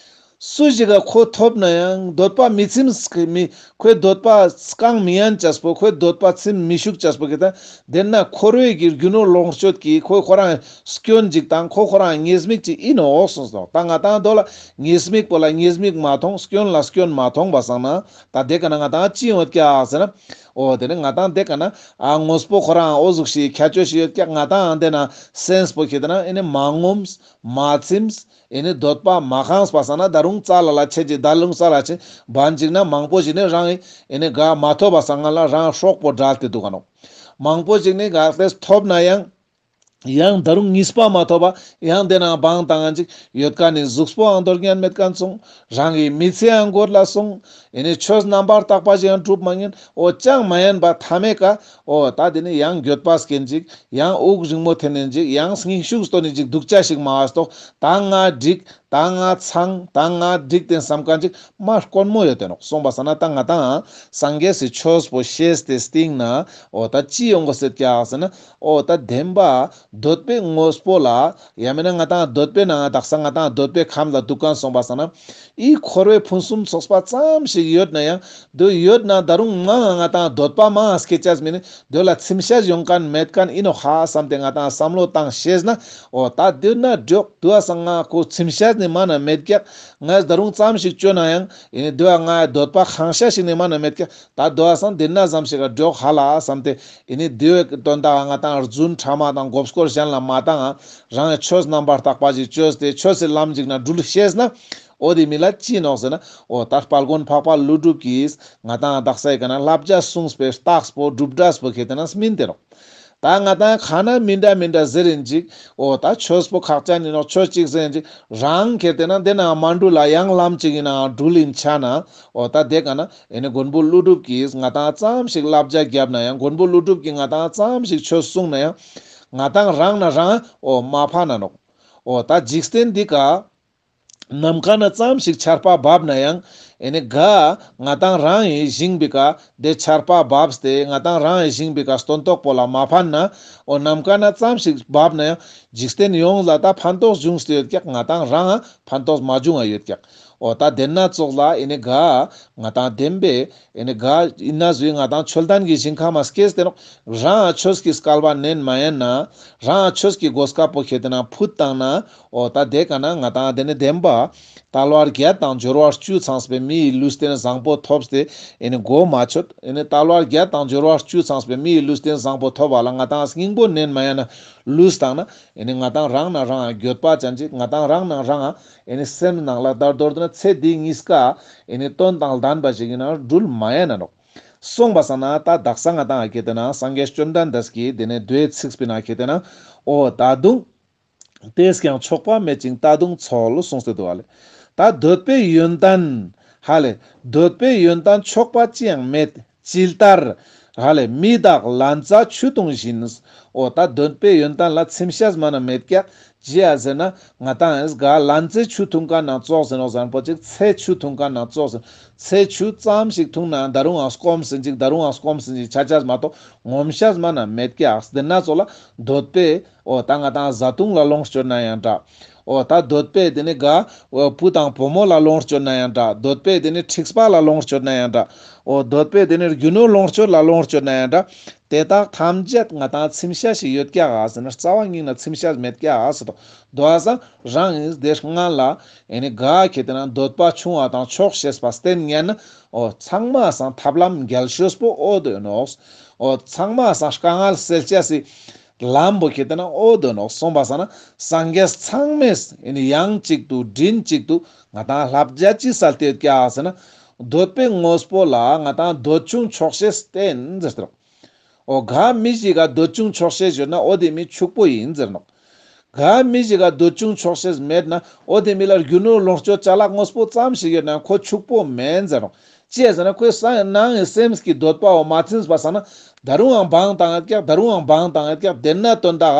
སུ་ཞིག་ག་ཁོ་ཐོབ་ན་ཡང་འདོད་པ་མི་ཚིམས་མི་ཁོའི་འདོད་པ་བསྐང་མི་ཡན་ཅེས་པོ་ཁོའི་འདོད་པ་ཚིམ་མི་ཤུགས་ཅེས་པོ་གི་ད་དེ་ན་འཁོར་བའི་གི་རྒྱུ་ནོར་ལོངས་སྤྱོད་ཀྱི་ཁོ་ཁོ་རང་སྐྱོན་ཅིག་དང་ཁོ་ཁོ་རང་ཉེས་དམིགས་ཅིག་ཨིན་ནོག་གསུངས་སོ། ད་ང་ཏང་དོ་ལ་ཉེས་དམིགས་པོ་ལ་ཉེས་དམིགས་མ་མཐོང་སྐྱོན་ལ་སྐྱོན་མ་མཐོང་པ་སང་ན་ད་དེ་ཀ་ན་ང་ཏང་ཅི་ཡོང་ཡོད་ཀྱག་ཟེར་ན། འོ་དེ་ནི་ང་ཏང་དེ་ཀ་ན་ཨ་དངོས་པོ་ཁོ་རང་འོ་ཟུག་ཞིག་ཁྱད་ཆོས་ཤིག་ཡོད་ཀྱག་ང་ཏང་ཨ་དེ་ན་སེམས་པོ་ཁྱེད་དེ་ན་ཨེ་ནི་མ་ངོམས་མ་ཚིམས། ཨེ་ནི་འདོད་པ་མ་ཁེངས་པ་སང་ན་ད་རུང་རྩ་ལ་ལ་ཆེ་ཅིག་ད་རུང་རྩ་ལ་ཆེ་བན་ཅིག་ན་མང་པོ་ཞིག་ནི་རང་ཨེ་ནི་ག་མ་ཐོབ་པ་སང་ང་ལ་རང་སྲོག་པོ་འགྲལ་ཏེ་འདུག་ག་ནོག་མང་པོ་ཞིག་ནི་ག་ལྟས་ཐོབ་ན་ཡང་ཡང་ད་རུང་གཉིས་པ་མ་ཐོབ་པ་ཡང་དེ་ན་བང་བཏང་ཅིག་ཡོད་ཀ་ནི་གཟུགས་པོའང་འདོར་ཉན་མེད་ཀ་སོང་། རང་གི་མི་ཚེའང་འགོར་ལ་སོང་། ཨེ་ནི་ཆོས་རྣམ་པར་དག་པ་ཞིག་ཡང་སྒྲུབ་མ་ཉན། འོ་ཅང་མ་ཡན་པ་ཐ་མའི་ཀ་འོ་ད་དེ་ནི་ཡང་འགྱོད་པ་སྐྱེན་ཅིག་ཡང་དབུགས་རིང་མོ་འཐེན་ནན་ཅིག་ཡང་སྙིང་ཤུགས་སྟོན་ནན་ཅིག་འདུག་ཅ་ཞིག་མ་བ་སྟོག་ད་ང་འགྲིག་ད་ང་ཚང་ད་ང་འགྲིག་སྟེ་བསམ་མཁན་ཅིག་མ་དཀོན་མོ་ཡོད་དེ་ནོག། སོང་པ་སང་ན་ད་ང་ཏང་སངས་རྒྱས་སི་ཆོས་པོ་ཤེས་ཏེ་སྟིང་ན་འོ་ད་ཅི་ཡོང་གོ་ཟེར་ཀྱག་ཟེར་ན། འོ་ད་བདེན་པ་འདོད་པའི་དངོས་པོ་ལ་ཡང་མིན་ན་ང་ཏང་འདོད་པའི་ནང་དག་ས་ང་ཏང་འདོད་པའི་ཁམས་ལ་འདུག་མཁན་སོང་པ་སང་ན། ཨི་འཁོར་བའི་ཕུན་སུམ་ཚོགས་པ་ཙམ་ཞིག་ཡོད་ན་ཡང་དེ་ཡོད་ན་ད་རུང་མང་ང་ཏང་འདོད་པ་མང་སྐྱེ་ཅས་མིན་ནི་དེ་ལ་ཚིམ་ཤེས་ཡོང་མཁན་མེད་མཁན་ཨིན་ནོག་ཧ་བསམ་སྟེ་ང་ཏང་བསམ་བློ་བཏང་ཤེས་ན། འོ་ད་དེ་ན་འགྲོགས་དུ་བ་སང་ང་ཁོ་ཚིམ་ཤེས་ནི་མ་ན་མེད་ཀྱག། ངས་ད་རུང་ཙམ་ཞིག་བཅོས་ན་ཡང་ཨེ་ནི་དེ་བ་ང་འདོད་པ་ཁེངས་ཤེས་ཤིག་ནི་མ་ན་མེད་ཀྱག། ད་དུ་བ་སང་དེ་ན་ཙམ་ཞིག་ག་འགྲོགས་ཧ་ལ་བསམ་སྟེ་ཨེ་ནི་དེ་བའི་དོན་དག་ང་ཏང་རྫུན་ཕྲ་མ་དང་མགོ་སྐོར་གཞན་ལ་མ་བཏང་ང་རང་ཆོས་རྣམ་པར་དག་པ་ཞིག་བཅོས་ཏེ་ཆོས་སི་ལམ་ཞིག་ན་འགྲུལ་ཤེས་ན། འོ་དེ་མི་ལ་ཅི་ནོག་ཟེར་ན། འོ་ད་དཔལ་མགོན་འཕགས་པ་ཀླུ་སྒྲུབ་ཀྱིས་ང་ཏང་དག་ས་ཡི་ག་ན་བསླབ་བྱ་གསུངས་པའི་རྟགས་པོ་གྲུབ་འབྲས་པོ་ཁེ་ཏེ་ན་སྨིན་ཏེ་ནོག། ད་ང་ཏང་ཁ་ན་མི་འདྲ་མི་འདྲ་ཟེར་ཡིན་ཅིག། འོ་ད་ཆོས་པོ་ཁག་ཅན་ཡིན་ནོག། ཆོས་ཅིག་ཟེར་ཡིན་ཅིག། རང་ཁེ་ཏེ་ན་དེ་ན་མ་འགྲུལ་ལ་ཡང་ལམ་ཅིག་ཡིན་ན་འགྲུལ་ཡིན་ཆ་ན། འོ་ད་དེ་ག་ན་ཨེ་ནི་མགོན་པོ་ཀླུ་སྒྲུབ་ཀྱིས་ང་ཏང་ཙམ་ཞིག་བསླབ་བྱ་བརྒྱབ་ན་ཡང་མགོན་པོ་ཀླུ་སྒྲུབ་ཀྱིས་ང་ཏང་ཙམ་ཞིག་ཆོས་གསུངས་ན་ཡང་ང་ཏང་རང་ན་རང་འོ་མ་ཕན་ན་ནོག། འོ་ད་འཇིག་རྟེན་འདི་ཀ་ནམ་མཁའ་ན་ཙམ་ཞིག་ཆར་པ་བབས་ན་ཡང་ཨེ་ནི་ག་ང་ཏང་རང་ཡི་ཞིང་པའི་ཀ་དེ་ཆར་པ་བབས་ཏེ་ང་ཏང་རང་ཡི་ཞིང་པའི་ཀ་སྟོན་ཐོག་པོ་ལ་མ་ཕན་ན། འོ་ནམ་མཁའ་ན་ཙམ་ཞིག་བབས་ན་ཡང་འཇིག་རྟེན་ཡོངས་ལ་ད་ཕན་ཐོགས་འབྱུང་སྟེ་ཡོད་ཀྱག། ང་ཏང་རང་ཕན་ཐོགས་མ་འབྱུང་ང་ཡོད་ཀྱག། འོ་ད་དེ་ན་ཙོགས་ལ་ཨེ་ནི་ག་ང་ཏང་བདེན་པའི་ཨེ་ནི་ག་ཨིན་ན་ཟུའི་ང་ཏང་ཆོས་ལྡན་གྱི་ཞིང་ཁམས་སྐྱེས་ཏེ་ནོག། རང་ཆོས་ཀྱི་སྐལ་བ་ནན་མ་ཡན་ན། རང་ཆོས་ཀྱི་གོ་སྐབས་པོ་ཁེ་ཏེ་ན་ཕུད་བཏང་ན། འོ་ད་དེ་ག་ན་ང་ཏང་དེ་ནི་བདེན་པ། དལ་བ་བརྒྱད་དང་འབྱོར་བ་བཅུ་ཚང་བའི་མི་ཡི་ལུས་རྟེན་བཟང་པོ་ཐོབ་སྟེ་ཨེ་ནི་གོ་མ་ཆོད། ཨེ་ནི་དལ་བ་བརྒྱད་དང་འབྱོར་བ་བཅུ་ཚང་བའི་མི་ཡི་ལུས་རྟེན་བཟང་པོ་ཐོབ་པ་ལ་ང་ཏང་སྙིང་པོ་ནན་མ་ཡན་ན་ལུས་བཏང་ན། ཨེ་ནི་ང་ཏང་རང་ན་རང་འགྱོད་པ་ཅན་ཅིག། ང་ཏང་རང་ན་རང་ཨེ་ནི་སེམས་ནང་ལ་ད་མདོར་བསྡུ་ན་ཚེ་འདི་གཉིས་ཀ་ཨེ་ནི་དོན་དང་ལྡན་པ་ཞིག་ཡིན་ན་འགྲུལ་མ་ཡན་ན་ནོག། སོང་པ་སང་ན་ད་དག་ས་ང་ཏང་ཨ་ཁེ་ཏེ་ན་སངས་རྒྱས་བཅོམ་ལྡན་འདས་ཀྱིས་དེ་ནས་མདོའི་ཚིག་པའི་ནང་ཁེ་ཏེ་ན། འོ་ད་དུང་དེས་ཀྱང་ཆོག་པ་མེད་ཅིང་ད་དུང་འཚོལ་གསུངས་ཏེ་འདུག་ཨ་ལེ། ད་འདོད་པའི་ཡོན་ཏན། ཧ་ལེ། འདོད་པའི་ཡོན་ཏན་ཆོག་པ་ཅི་ཡང་མེད། ཇི་ལྟར། ཧ་ལེ། མི་དག་ལན་ཚྭ་ཆུ་འཐུང་བཞིན། འོ་ད་འདོད་པའི་ཡོན་ཏན་ལ་ཚིམ་ཤེས་མ་ན་མེད་ཀྱག། ཅི་ཡ་ཟེར་ན་ང་ཏང་ཨེ་ག་ལན་ཚྭའི་ཆུ་འཐུང་མཁན་ན་ཙོགས་ཟེར་ནོག་བཟང་པོ་ཅིག། ཚྭའི་ཆུ་འཐུང་མཁན་ན་ཙོགས་ཟེར། ཚྭའི་ཆུ་ཙམ་ཞིག་འཐུང་ན་ད་རུང་ཨ་སྐོམ་ཟིན་ཅིག། ད་རུང་ཨ་སྐོམ་ཟིན་ཅིག་ཆ་ཆ་མ་གཏོགས་ངོམས་ཤེས་མ་ན་མེད་ཀྱག། དེ་ན་ཙོགས་ལ་འདོད་པའི་འོ་ད་ང་ཏང་བཟའ་བཏུང་ལ་ལོངས་སྤྱོད་ན་ཡང་འདྲ། འོ་ད་འདོད་པའི་དེ་ནི་ག་འོ་བུ་དང་བུ་མོ་ལ་ལོངས་སྤྱོད་ན་ཡང་འདྲ། འདོད་པའི་དེ་ནི་འཁྲིག་པ་ལ་ལོངས་སྤྱོད་ན་ཡང་འདྲ། འོ་འདོད་པའི་དེ་ནི་རྒྱུ་ནོར་ལོངས་སྤྱོད་ལ་ལོངས་སྤྱོད་ན་ཡང་འདྲ། དེ་དག་ཐམས་ཅད་ང་ཏང་ཚིམ་ཤེས་ཤིག་ཡོད་ཀྱག་ཟེར་ན་རྩ་བ་ཉིད་ན་ཚིམ་ཤེས་མེད་ཀྱག་ཟེར་དོ། དོ་བ་སང་རང་ཨེ་དེ་སྔ་ལ་ཨེ་ནི་ག་ཁེ་ཏེ་ན་འདོད་པ་ཆུང་བ་དང་ཆོག་ཤེས་པ་བསྟེན་ཉན་ན། འོ་ཚང་མ་སང་ཐབས་ལམ་རྒྱལ་ཤོས་པོ་འོ་དོ་ནོག། འོ་ཚང་མ་སང་དཀའ་ངལ་སེལ་ཅེས་སི་ལམ་པོ་ཁེ་ཏེ་ན་འོ་དོ་ནོག། སོང་པ་སང་ན་སངས་རྒྱས་ཚང་མས་ཨེ་ནི་ཡང་གཅིག་ཏུ་མགྲིན་གཅིག་ཏུ་ང་ཏང་བསླབ་བྱ་ཅི་སལ་ཏེ་ཡོད་ཀྱག་ཟེར་ན། འདོད་པའི་དངོས་པོ་ལ་ང་ཏང་འདོད་ཆུང་ཆོག་ཤེས་བསྟེན་ཟེར་ཏེ་ནོག། འོ་ག་མི་ཞིག་ག་འདོད་ཆུང་ཆོག་ཤེས་ཡོད་ན་འོ་དེ་མི་ཕྱུག་པོ་ཡིན་ཟེར་ནོག། ག་མི་ཞིག་ག་འདོད་ཆུང་ཆོག་ཤེས་མེད་ན་འོ་དེ་མི་ལ་རྒྱུ་ནོར་ལོངས་སྤྱོད་ཅ་ལག་དངོས་པོ་ཙམ་ཞིག་ཡོད་ན་ཁོ་ཕྱུག་པོ་མེན་ཟེར་ནོག། ཅི་ཟེར་ན་ཁོའི་སང་ནང་གི་སེམས་ཀྱི་འདོད་པའོ་མ་ཚིམས་པ་སང་ན་ད་རུང་ཡང་བང་བཏང་ཡོད་ཀྱག། ད་རུང་ཡང་བང་བཏང་ཡོད་ཀྱག། དེ་ན་དོན་དག་ག་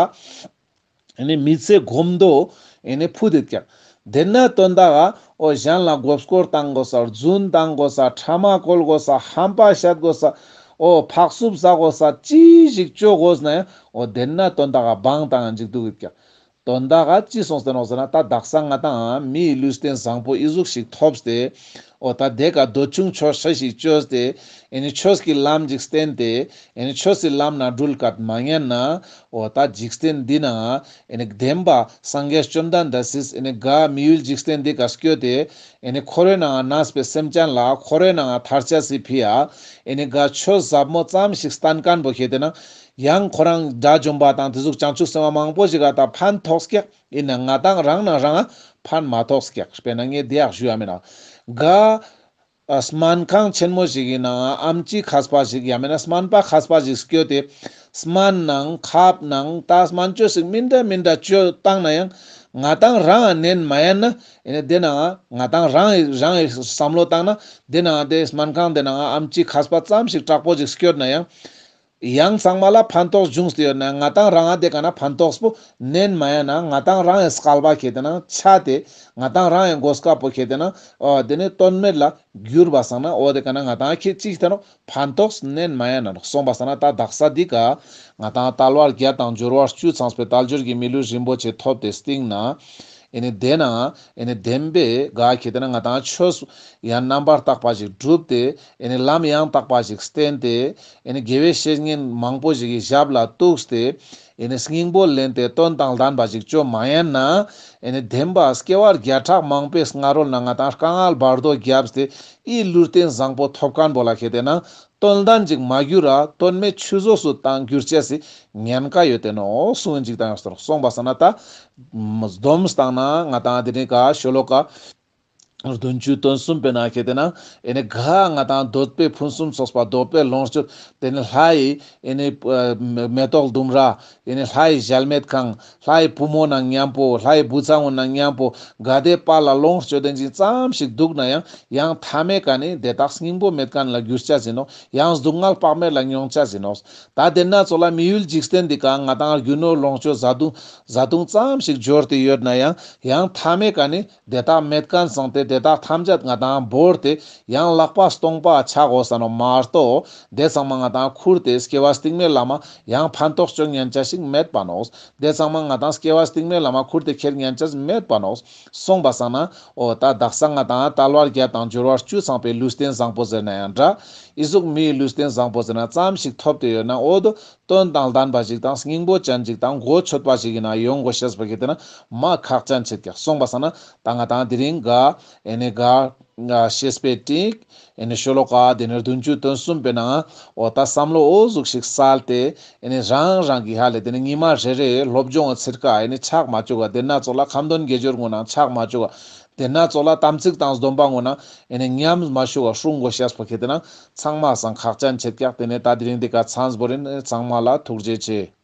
ཨེ་ནི་མི་ཚེ་གོམ་དོ་ཨེ་ནི་ཕུད་དེད་ཀྱག། དེ་ན་དོན་དག་ག་འོ་གཞན་ལ་མགོ་སྐོར་བཏང་དགོས་ས། རྫུན་བཏང་དགོས་ས། ཕྲ་མ་བཀོལ་དགོས་ས། ཧམ་པ་བཤད་དགོས་ས། འོ་ཕག་སུབ་ཟ་དགོས་ས། ཅི་ཞིག་བཅོ་དགོས་ན་ཡང་འོ་དེ་ན་དོན་དག་ག་བང་བཏང་ཡང་འཇིག་འདུག་ཡོད་ཀྱག། དོན་དག་ག་ཅི་སོང་སྟེ་ནོག་ཟེར་ན་ད་དག་ས་ང་ཏང་མིའི་ལུས་རྟེན་བཟང་པོ་ཨི་ཟུག་ཞིག་ཐོབ་སྟེ། འོ་ད་དེ་ཀ་འདོད་ཆུང་ཆོག་ཤེས་ཤིག་བཅོས་ཏེ། ཨེ་ནི་ཆོས་ཀྱི་ལམ་ཞིག་བསྟེན་ཏེ། ཨེ་ནི་ཆོས་ཀྱི་ལམ་ན་འགྲུལ་ག་མ་ཉན་ན། འོ་ད་འཇིག་རྟེན་འདི་ན་ཨེ་ནི་བདེན་པ་སངས་རྒྱས་བཅོམ་ལྡན་འདས་སིས་ཨེ་ནི་ག་མི་ཡུལ་འཇིག་རྟེན་འདི་ཀ་སྐྱོད་དེ། ཨེ་ནི་འཁོར་བའི་ནང་ན་གནས་པའི་སེམས་ཅན་ལ་འཁོར་བའི་ནང་ཐར་ཅེས་སི་ཕི་ཡ། ཨེ་ནི་ག་ཆོས་ཟབ་མོ་ཙམ་ཞིག་བསྟན་མཁན་པོ་ཁེ་ཏེ་ན། ཡང་ཁོ་རང་དགྲ་བཅོམ་པ་དང་དེ་ཟུག་བྱང་ཆུབ་སེམས་དཔའ་མང་པོ་ཞིག་ག་ད་ཕན་ཐོགས་ཀྱག། ཡིན་ན་ང་ཏང་རང་ན་རང་ཕན་མ་ཐོགས་ཀྱག། དཔེར་ན་ངས་དེ་ཡག་ཞུ་ཡ་མེད་ན། ག་ཨ་སྨན་ཁང་ཆེན་མོ་ཞིག་གི་ནང་ཨམ་ཆི་མཁས་པ་ཞིག་ཡང་མིན་ན་སྨན་པ་མཁས་པ་ཞིག་སྐྱོད་དེ། སྨན་ནང་ཁབ་ནང་ད་སྨན་བཅོས་ཤིག་མི་འདྲ་མི་འདྲ་བཅོས་བཏང་ན་ཡང་ང་ཏང་རང་ནན་མ་ཡན་ན། ཨེ་ནི་དེ་ནང་ང་ཏང་རང་རང་བསམ་བློ་བཏང་ན་དེ་ནང་དེ་སྨན་ཁང་དེ་ནང་ཨམ་ཆི་མཁས་པ་ཙམ་ཞིག་དྲག་པོ་ཞིག་སྐྱོད་ན་ཡང་། ཡང་ཚང་མ་ལ་ཕན་ཐོགས་བྱུང་སྟེ་ཡོད་ན་ང་ཏང་རང་ང་དེ་ཀ་ན་ཕན་ཐོགས་པོ་ནན་མ་ཡ་ན་ང་ཏང་རང་ངི་སྐལ་བ་ཁེ་ཏེ་ན་ཆ་སྟེ་ང་ཏང་རང་ངི་གོ་སྐབས་པོ་ཁེ་ཏེ་ན་ཨོ་དེ་ནི་དོན་མེད་ལ་གྱུར་པ་སང་ན་ཨོ་དེ་ཀ་ན་ང་ཏང་ཁེ་ཅིག་ཏེ་ནོ་ཕན་ཐོགས་ནན་མ་ཡ་ན་ནོ། སོང་པ་སང་ན་ད་དག་ས་འདི་ཀ་ང་ཏང་དལ་བ་བརྒྱད་དང་འབྱོར་བ་བཅུ་ཚང་བའི་དལ་འབྱོར་གྱི་མི་ལུས་རིན་པོ་ཆེ་ཐོབ་སྟེ་སྟིང་ན་ཨེ་ནི་དེ་ན་ཨེ་ནི་བདེན་པའི་ག་ཁེ་ཏེ་ན་ང་ཏང་ཆོས་ཡང་རྣམ་པར་དག་པ་ཞིག་བསྒྲུབས་ཏེ་ཨེ་ནི་ལམ་ཡང་དག་པ་ཞིག་བསྟེན་ཏེ་ཨེ་ནི་དགེ་བའི་བཤེས་གཉེན་མང་པོ་ཞིག་གི་ཞབས་ལ་གཏུགས་ཏེ་ཨེ་ནི་སྙིང་པོ་ལེན་ཏེ་དོན་དང་ལྡན་པ་ཞིག་བཅོ་མ་ཡན་ན་ཨེ་ནི་བདེན་པ་སྐྱེ་བ་བརྒྱ་ཕྲག་མང་པོའི་སྔ་རོལ་ན་ང་ཏང་དཀའ་ངལ་བར་དོ་བརྒྱབ་སྟེ་ཨི་ལུས་རྟེན་བཟང་པོ་ཐོབ་མཁན་པོ་ལ་ཁེ་ཏེ་ན་དོན་ལྡན་ཅིག་མ་གྱུར་ར་དོན་མེད་ཆུད་ཟོས་སུ་བཏང་གྱུར་ཅེས་སི་ཉེན་ཁ་ཡོད་དེ་ནོ་གསུངས་ཅིག་བཏང་ཡོད་སོང་པ་སང་ན་ད་སྡོམ་བཏང་ན་ང་ཏང་དེ་ནི་ཀ་ཤོ་ལོ་ཀ་བདུན་ཅུ་དོན་གསུམ་པའི་ནང་ཁེ་ཏེ་ན་ཨེ་ནི་ག་ང་ཏང་འདོད་པའི་ཕུན་སུམ་ཚོགས་པ་འདོད་པའི་ལོངས་སྤྱོད་དེ་ནི་ལྷའི་ཨེ་ནི་མེ་ཏོག་ལྡུམ་ར་ཨེ་ནི་ལྷའི་གཞལ་མེད་ཁང་ལྷའི་བུ་མོ་ནང་མཉམ་པོ་ལྷའི་བུ་ཚ་བོ་ནང་མཉམ་པོ་ག་དེ་པ་ལ་ལོངས་སྤྱོད་དེན་ཅིག་ཙམ་ཞིག་འདུག་ན་ཡང་ཡང་མཐའ་མའི་ཀ་ནི་དེ་དག་སྙིང་པོ་མེད་མཁན་ལ་གྱུར་ཅེས་ཡིན་ནོ། ཡང་སྡུག་བསྔལ་དཔག་མེད་ལ་མྱོང་ཅེས་ཡིན་ནོ། ད་དེ་ན་ཚོ་ལ་མི་ཡུལ་འཇིག་རྟེན་འདི་ཀ་ང་ཏང་རྒྱུ་ནོར་ལོངས་སྤྱོད་བཟའ་བཏུང་བཟའ་བཏུང་ཙམ་ཞིག་འབྱོར་ཏེ་ཡོད་ན་ཡང་ཡང་མཐའ་མའི་ཀ་ནི་དེ་དག་མེད་མཁན་སོང་སྟེ་དེ་དག་ཐམས་ཅད་ང་ཏང་བོར་ཏེ་ཡང་ལག་པ་སྟོང་པ་ཆགས་འོ་ས་ནོ་མ་གཏོགས་དེ་ཚང་མ་ང་ཏང་ཁུར་ཏེ་སྐྱེ་བ་སྟིང་མའི་ལ་མ་ཡང་ཕན་ཐོགས་བཅོ་ཉན་ཅེས་ཤིག་མེད་པ་ནོ། དེ་ཚང་མ་ང་ཏང་སྐྱེ་བ་སྟིང་མའི་ལ་མ་ཁུར་ཏེ་ཁྱེར་ཉན་ཅེས་མེད་པ་ནོ། སོང་པ་སང་ན་ཨོ་ད་དག་ས་ང་ཏང་དལ་བ་བརྒྱད་དང་འབྱོར་བ་བཅུ་ཚང་པའི་ལུས་རྟེན་བཟང་པོ་ཟེར་ན་ཡང་འདྲ། ཨི་ཟུག་མིའི་ལུས་རྟེན་བཟང་པོ་ཟེར་ན་ཙམ་ཞིག་ཐོབ་སྟེ་ཡོད་ན་ཨོ་དོ་དོན་དང་ལྡན་པ་ཞིག་དང་སྙིང་པོ་ཅན་ཞིག་དང་གོ་ཆོད་པ་ཞིག་ཡིན་ན་ཡོང་དགོས་ཤེས་པ་གི་དེ་ན་མ་ཁག་ཅན་ཆེད་ཀྱག། སོང་པ་སང་ན་ད་ང་ཏང་དེ་རིང་ག་ཨེ་ནི་ག་བཤེས་པའི་སྤྲིངས་ཨེ་ནི་ཤོ་ལོ་ཀ་དེ་ནི་བདུན་ཅུ་དོན་གསུམ་པའི་ནང་ཨོ་ད་བསམ་བློ་ཨོ་ཟུག་ཞིག་སལ་ཏེ་ཨེ་ནི་རང་རང་གི་ཧ་ལས་དེ་ནི་ཉི་མ་རེ་རེ་སློབ་སྦྱོང་ཚིར་ཀ་ཨེ་ནི་ཆག་མ་བཅུག་ག། དེ་ན་ཚོ་ལ་ཁ་འདོན་དགེ་སྦྱོར་ངོ་ན་ཆག་མ་བཅུག་ག། དེ་ན་ཚོ་ལ་དམ་ཚིག་དང་སྡོམ་པ་ངོ་ན་ཨེ་ནི་ཉམས་མ་བཅུག་ག་སྲུང་དགོས་ཤེས་པ་གི་དེ་ན་ཚང་མ་སང་ཁག་ཅན་ཆེད་ཀྱག། དེ་ནི་ད་དེ་རིང་འདི་ཀ་ཚང་བོ་རིན། ཚང་མ་ལ་ཐུགས་རྗེ་ཆེ།